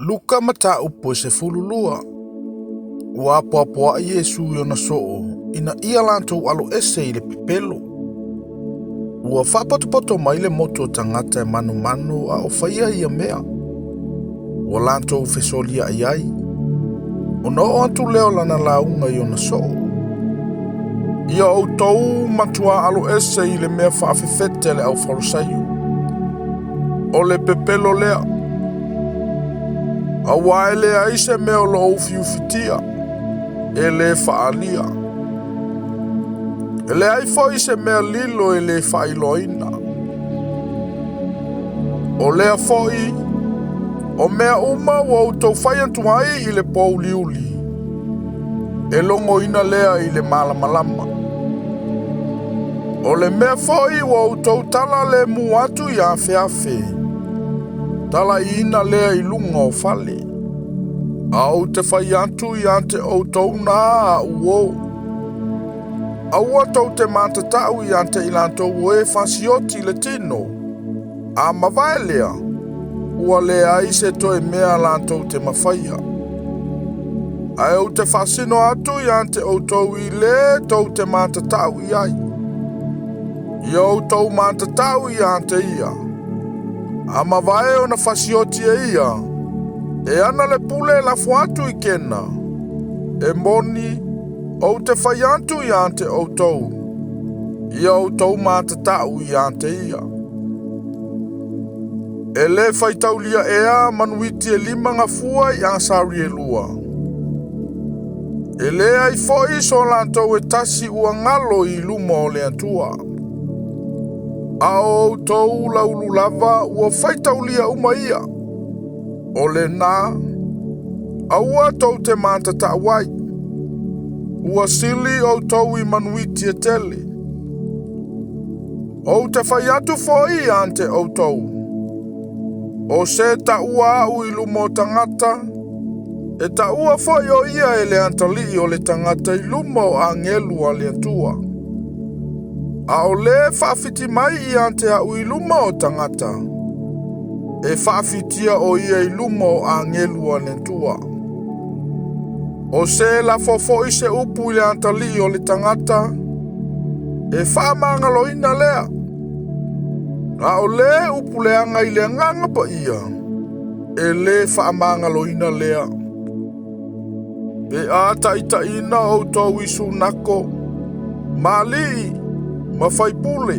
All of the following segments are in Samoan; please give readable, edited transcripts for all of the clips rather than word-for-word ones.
Luka mataupu e 12. Ua apoapoai Iesu i ona soo ina ia latou alo ese i le pepelo. Ua faapotopoto mai le motu o tagata e manumanu a o faia ia mea. Ua latou fesoliai ai. Ona oo atu lea o lana lauga i ona soo. Ia outou matuā alo ese i le mea faafefete a le aufalosaio. O le pepelo lea. Auā e leai se mea o lo o ufiufitia, e le faaalia. E leai foi se mea lilo e le faailoaina. O lea foi, o mea uma ua outou fai atu ai i le pōuliuli, e logoina lea i le malamalama. O le mea foi ua outou tala lemu atu i afeafe, talaiina lea i luga o fale. A ou te fai atu ia te outou na a'u uō. Aua tou te matatau ia te i latou o e fasioti i le tino, a mavae lea, ua leai se toe mea latou te mafaia. Ae ou te faasino atu ia te outou i le tou te matatau i ai. Ia outou matatau ia te ia. A mavae ona fasioti e ia, e ana le pule e lafo atu i kena. E moni, ou te fai atu ia te outou, ia outou matatau ia te ia. E le faitaulia ea manuiti e 5 gafua i asari e 2. E leai foi so latou e tasi ua galo i luma o le Atua. A o outou laulu lava ua faitaulia uma ia. O lena, aua tou te matatau ai. Ua sili outou i manuiti e tele. Ou te fai atu foi ia te outou. O se taua a'u i luma o tagata, e taua foi o ia e le atalii o le tagata i luma o agelu a le Atua. A o le faafiti mai ia te a'u i luma o tagata, e faafitia o ia i luma o agelu a le Atua. O se lafo foi se upu i le atalii o le tagata, e faamagaloina lea. A o le upu leaga i le agaga paia, e le faamagaloina lea. Pe a taitaiina outou i sunako, ma alii, ma faipule,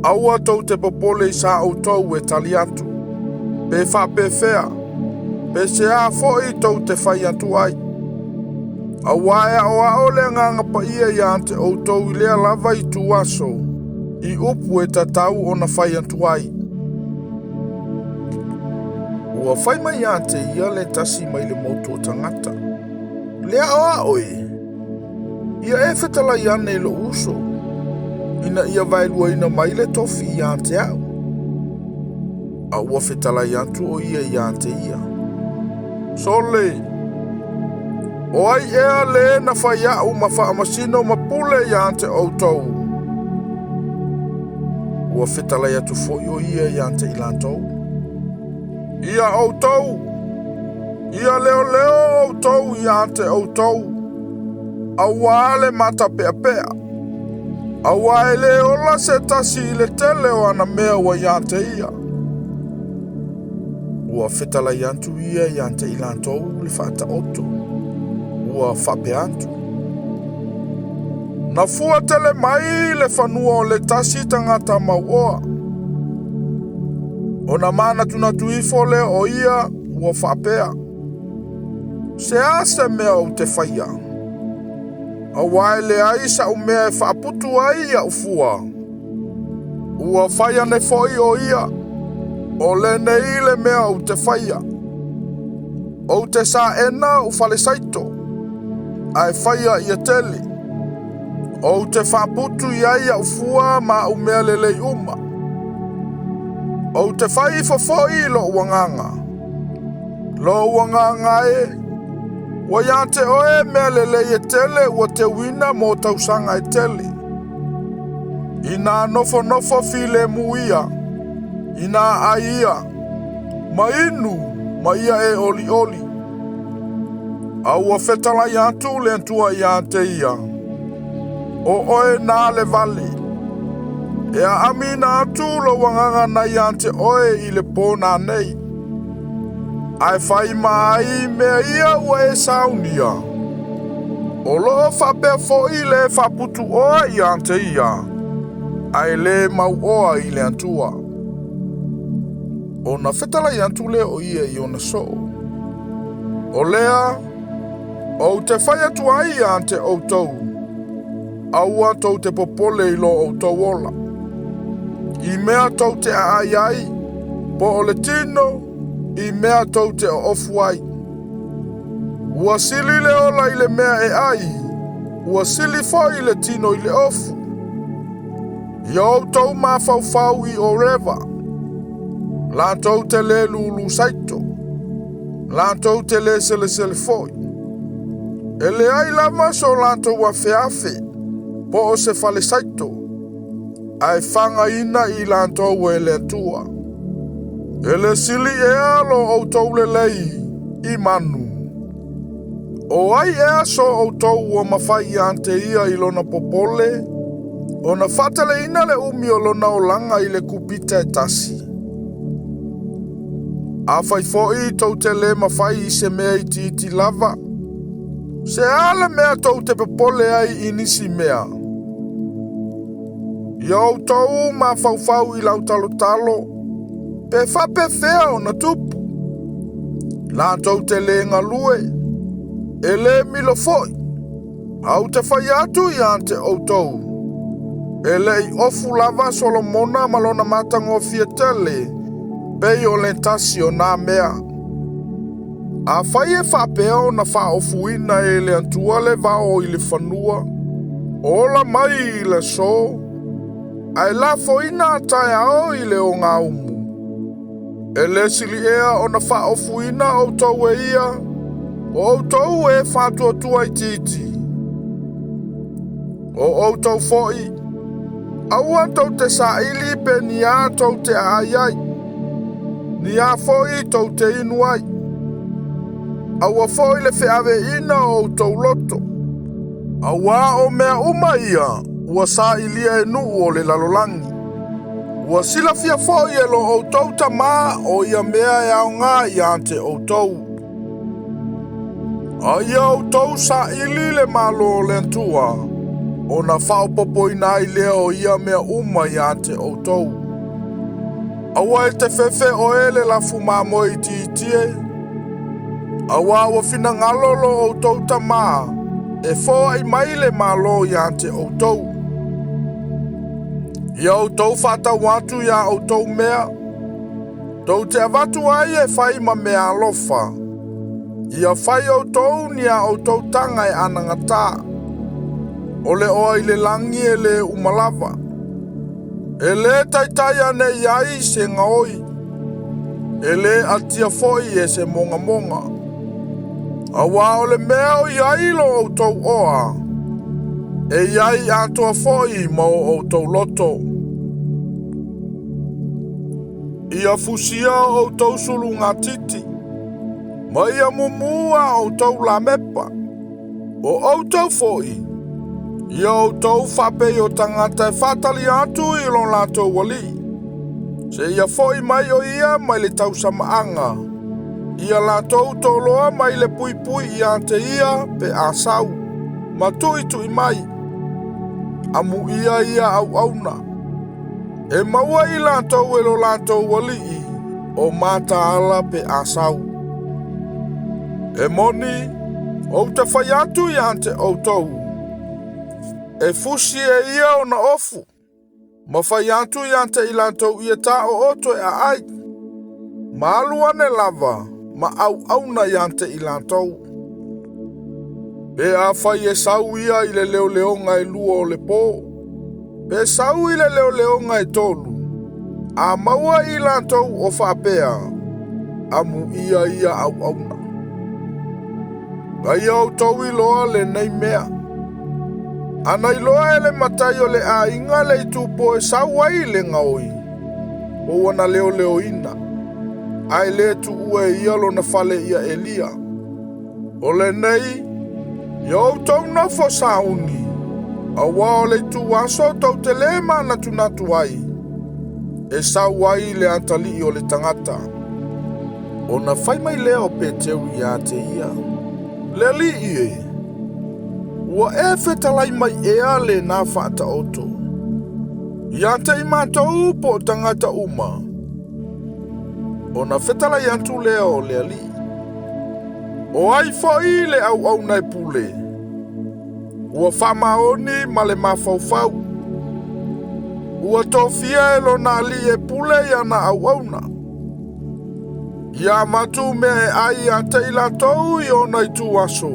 aua tou te popole i sa outou e tali atu, pe faapefea, pe se a foi tou te fai atu ai. Auā e aoao le agaga paia ia te outou i lea lava ituaso, i upu e tatau ona fai atu ai. Ua fai mai ia te ia le tasi mai le motu o tagata. Le aoao e, ia e fetalai ane i lou uso, ina ia vaeluaina mai le tofi ia te a'u. A ua fetalai atu o ia ia te ia. Sole, o ai ea le na fai a'u ma faamasino ma pule ia te outou. Ua fetalai atu foi o ia ia te i latou. Ia outou, ia leoleo outou ia te outou, auā le matapeapea. Auā e le ola se tasi i le tele o ana mea ua ia te ia. Ua fetalai atu ia ia te i latou le faataoto. Ua faapea atu. Na fua tele mai le fanua o le tasi tagata mauoa. Ona manatunatu ifo lea o ia ua faapea. Se a se mea ou te faia? Auā e leai sa'u mea e faaputu ai a'u fua. Ua fai ane foi o ia, o lenei le mea ou te faia. Ou te saena o'u falesaito, ae faia ia tele. Ou te faaputu i ai a'u fua ma a'u mea lelei uma. Ou te fai ifo foi i lo'u agaga. Lo'u agaga e, ua ia te oe mea lelei e tele ua teuina mo tausaga e tele. Ina nofonofo filemu ia, ina ai ia, ma inu, Ma ia e olioli. A ua fetalai atu le Atua ia te ia, O oe na le vale, e aamiina atu lou agaga na ia te oe i le pō nanei. Ae fai ma ai mea ia ua e saunia. O loo faapea foʻi le faaputuoa ia te ia, ae lē mauoa i le Atua. Ona fetalai atu lea o ia i ona soo. O lea, ou te fai atu ai ia te outou, aua tou te popole i lo outou ola. I mea tou te aai ai, po o le tino, i mea tou te oofu ai. Ua sili le ola i le mea e ai, ua sili foʻi le tino i le ofu. Ia outou mafaufau i oreva, latou te lē lulu saito, latou te lē selesele foʻi. E leai lava so latou afeafe, po o se fale saito, ae fagaina i latou e le Atua. E le sili ea lo outou lelei i manu. O ai ea so outou ua mafai ia te ia i lona popole, ona faateleina le umi o lona olaga i le kupita e tasi. Afai foʻi tou te lē mafai i se mea itiiti lava, se a le mea tou te popole ai i nisi mea. Ia outou mafaufau i lautalotalo, pe faapefea ona tupu. Latou te lē galue, e lē milo foʻi. A ou te fai atu ia te outou, e leʻi ofu lava Solomona ma lona matagofie tele, pei o le tasi o nā mea. Afai e faapea ona faaofuina e le Atua le vao i le fanua, ola mai i le aso, ae lafoina taeao i le ogaumu. E lē sili ea ona faaofuina outou e ia, o outou e faatuatua itiiti. O outou foʻi, aua tou te saili pe ni a tou te aai ai, ni a foʻi tou te inu ai. Aua foʻi le feaveaina o outou loto. Auā o mea uma ia ua sailia e nuu o le lalolagi. Ua silafia foʻi e lo outou Tamā o ia mea e aogā ia te outou. A ia outou saili le Malo o le Atua, ona faaopoopoina ai lea o ia mea uma ia te outou. Aua e te fefe oe le lafu mamoe itiiti e, auā ua finagalo lo outou Tamā e foai mai le Malo ia te outou. Ia outou faatau atu ia outou mea, tou te avatu ai e fai ma mea alofa. Ia fai outou ni a outou taga e anagatā. O le oa i le lagi e lē uma lava. E lē taitai ane i ai se gaoi, e lē atia foʻi e se mogamoga. Auā o le mea o i ai lo outou oa, e i ai atoa foʻi ma o outou loto. Ia fusia o outou sulugatiti, ma ia mumū a outou lamepa. O outou foʻi, ia outou faapei o tagata e faatali atu i lo latou alii. Seia foʻi mai o ia mai le tausamaaga, ia latou toloa mai le puipui ia te ia pe a sau, ma tuʻituʻi mai. Amuia ia auauna. E maua i latou e lo latou alii, o mataala pe a sau. E moni, ou te fai atu ia te outou, e fusi e ia ona ofu, ma fai atu ia te i latou ia taooto e aai. Ma alu ane lava, ma auauna ia te i latou. Pe afai e sau ia i le leoleoga e 2 o le pō, pe sau i le leoleoga e 3, a maua i latou o faapea, amuia ia auauna. Na ia outou iloa lenei mea. Ana iloa e le matai o le aiga le itupo e sau ai le gaoi, po ua na leoleoina. Ae le tuua e ia lona fale ia Elia. O lenei, ia outou nofo sauni, auā o le ituaso tou te lē manatunatu ai, e sau ai le Atalii o le tagata. Ona fai mai lea o Peteru ia te ia, Le Alii e, ua e fetalai mai ea lenā faataoto, ia te i matou po o tagata uma? Ona fetalai atu lea o le Alii, O ai foi le auauna e pule, ua faamaoni ma le mafaufau, ua tofia e lona alii e pule i ana auauna, ia avatu mea e ai ia te i latou i ona ituaso.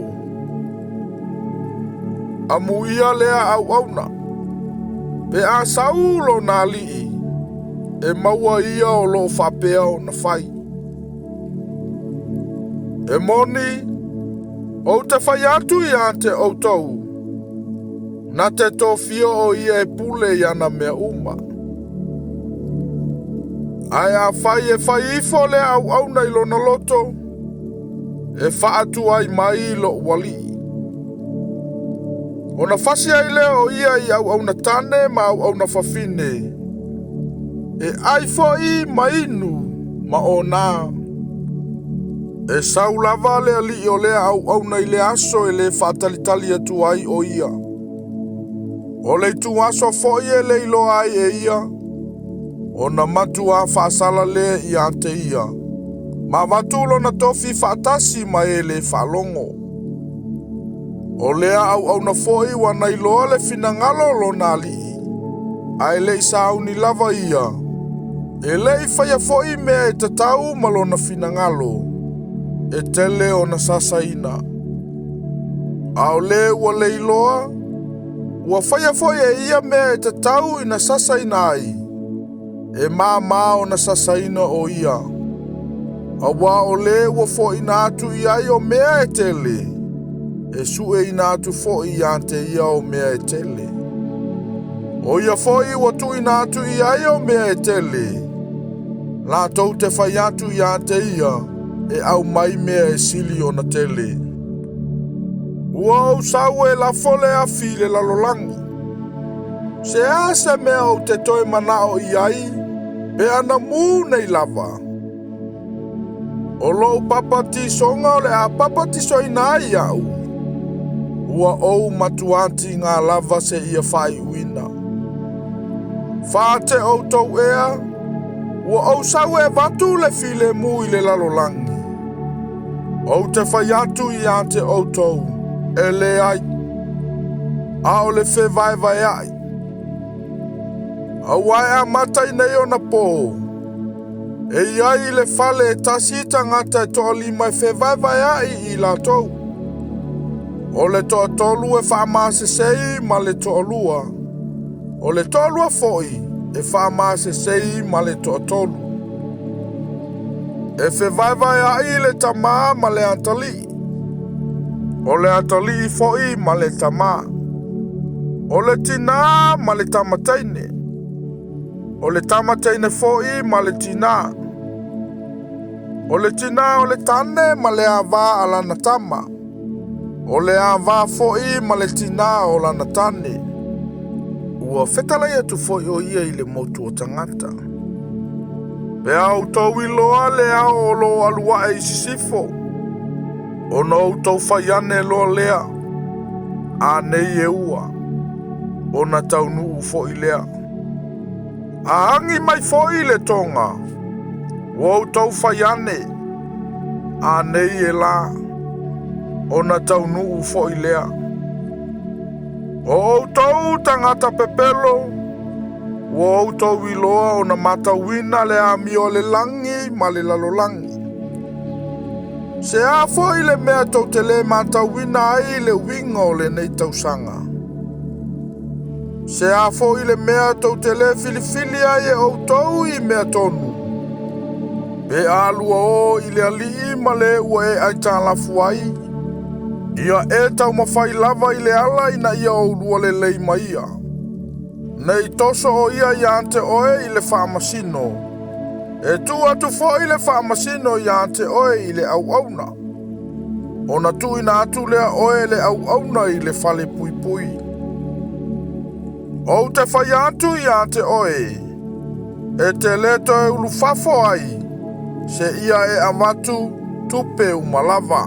Amuia lea auauna, pe a sau lona alii, e maua ia o lo o faapea ona fai. E moni, ou te fai atu ia te outou, na te tofia o ia e pule i ana mea uma. Ae afai e fai ifo lea auauna i lona loto, e faatuai mai lo'u alii. Ona fasi ai lea o ia i auauna tane ma auauna fafine, e ai foi ma inu ma ona. E sau lava le alii o lea auauna i le aso e le faatalitali atu ai o ia. O le ituaso foi e le iloa ai e ia, ona matuā faasala lea ia te ia, ma avatu lona tofi faatasi ma e le faalogo. O lea auauna foi ua na iloa le finagalo o lona alii, ae le i sauni lava ia, e le i faia foi mea e tatau ma lona finagalo, e tele ona sasaina. A o le ua le iloa, ua faia foi e ia mea e tatau ina sasaina ai, e māmā ona sasaina o ia. Auā o le ua foaiina atu i ai o mea e tele, e sueina atu foi ia te ia o mea e tele. O ia foi ua tuuina atu i ai o mea e tele, latou te fai atu ia te ia e aumai mea e sili ona tele. Ua ou sau e lafo le afi i le lalolagi. Se a se mea ou te toe manao i ai, pe ana mū nei lava. O lou papatisoga o le a papatisoina ai au, ua ou matuā tigā lava seia faaiuina. Fate outou ea, ua ou sau e avatu le filemu i le lalolagi. Ou te fai atu ia te outou, e leai, a o le fevaevaea'i. Auā e amata ai nei ona po, e i ai i le fale e tasi tagata e toalima e fevaevaea'i i latou. O le toatolu e faamasesei ma le toalua, o le toalua foi e faamasesei ma le toatolu. E fevaevaea'i le tamā ma le atalii, o le atalii foi ma le tamā, o le tinā ma le tamataine, o le tamataine foi ma le tinā, o le tinā o le tane ma le avā a lana tama, o le avā foi ma le tinā o lana tane. Ua fetalai atu foi o ia i le motu o tagata. Pe a outou iloa le ao o lo o alu ae i sisifo, ona outou fai ane loa lea, a nei e ua, ona taunuu foi lea. A agi mai foi le toga, ua outou fai ane, a nei e lā, ona taunuu foi lea. O outou tagata pepelo, ua outou iloa ona matauina le amio a le lagi ma le lalolagi. Se a foi le mea tou te le matauina ai le uiga o lenei tausaga. Se a foi le mea tou te le filifili ai e outou i mea tonu. Pe a lua o i le alii ma le ua e aitalafu ai, ia e taumafai lava i le ala ina ia oulua lelei ma ia. Nei toso o ia ia te oe i le faamasino, E tuu atu foi le faamasino ia te oe i le auauna, ona tuuina atu lea oe e le auauna i le fale puipui. Ou te fai atu ia te oe, e te le toe ulufafo ai, seia e avatu tupe uma lava.